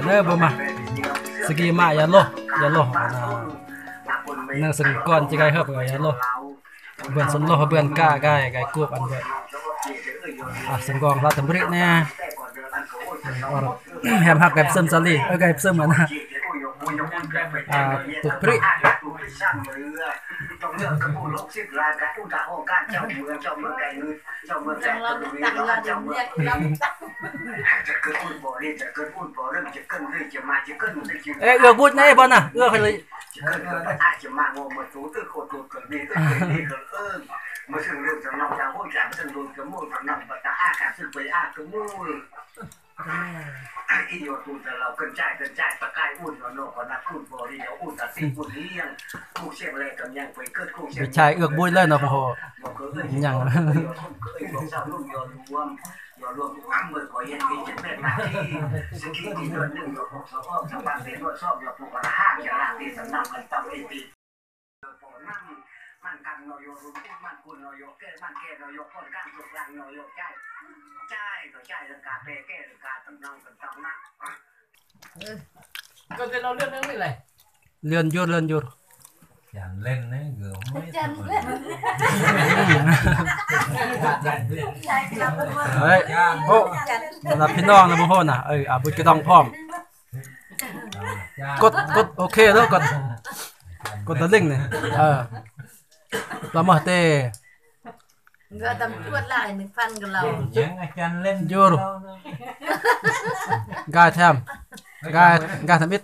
ເດີ ບໍ່ມາ ສະກີມາ ຢ່າໂລ ຢ່າໂລ ນາງສັງກອນ ຈິກໄກເຮີບ ຢ່າໂລ ເບື່ອນສັນໂລ ເບື່ອນກາ ກາຍ ກາຍກູບ ອັນເບີ ອາ ສັງກອນ ລາດຕຳບຣິແນ່ ແຮມຮັກ ແຮມເສີມສາລີ ເອີ ກາຍເສີມ ອັນນະ ອາ ຕຸດບຣິ ເອີ ເອື້ອບຸດນະ ເອີ ບໍ່ນະ ເອື້ອໃຫ້ເລີຍ ໃຊ້ເອື້ອບຸດເລີຍເນາະ ໂອ້ໂຫ ຍັງ ເລື່ອນຢູ່ ເລື່ອນຢູ່ ເຮີ້ຍ ໂອ້ ສຳລັບພີ່ນ້ອງນະ ບໍ່ຮູ້ນະ ເອີ ອາ ບຸດກະດອງພ້ອມ ກົດ ກົດໂອເຄເດີ ກົດ ກົດຕະລິງນີ້ ເອີ ລະເມີເຕ ເງືອຕຳຈວດຫຼາຍ ໜຶ່ງພັນກວ່າລາວ ຍັງອາຈານເຫຼັ້ນຢູ່ ກາຍແຖມ ກາຍ ກາຍທຳອິດ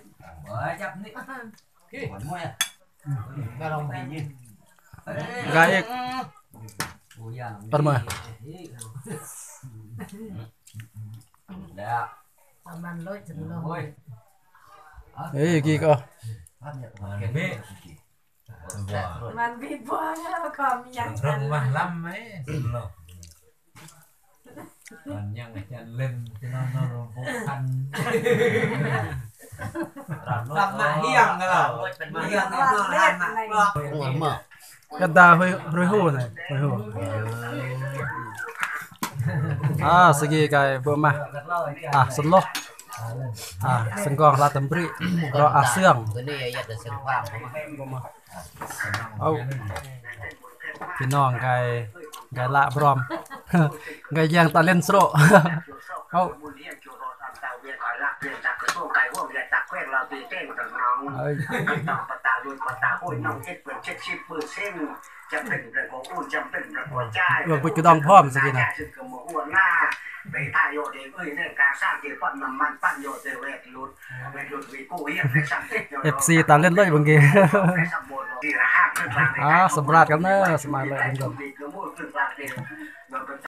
ກາຍອີກ ປະເມີ ປະມານຮ້ອຍ ເອີ ກີກ ເອີ ມັນມີພວກເຮົາກໍມີຫຍັງ ເພິ່ນວ່າລຳໄໝ ມັນຍັງຈະເຫຼັ້ນ ພີ່ນ້ອງເນາະ ຫົກພັນ ລຳມາຮຽງກັນລະ ເປັນມາຮຽງເນາະ ເປັນມາ ກັນດາ ຮວຍ ຮວຍໂຮນະ ຮວຍໂຮ ອາ ສະກີກາຍເບີມາ ອາ ສະໂລ ອາ ສັງກອງລາດຕຳບຣິ ເລາະອາເຊື່ອງ ເອົາ ພີ່ນ້ອງໄກ ໄກລະບຣອມ ໄກແຍງຕາເລັນໂຊ ເອົາ ເອີຍ ເອີຍ ເປັນກະດອງພ້ອມຊິກິນນະ ເອັຟຊີຕາເລັນເລີຍບາງທີ ອາ ສຳບາດກັນເດີ ສະບາຍເລີຍ.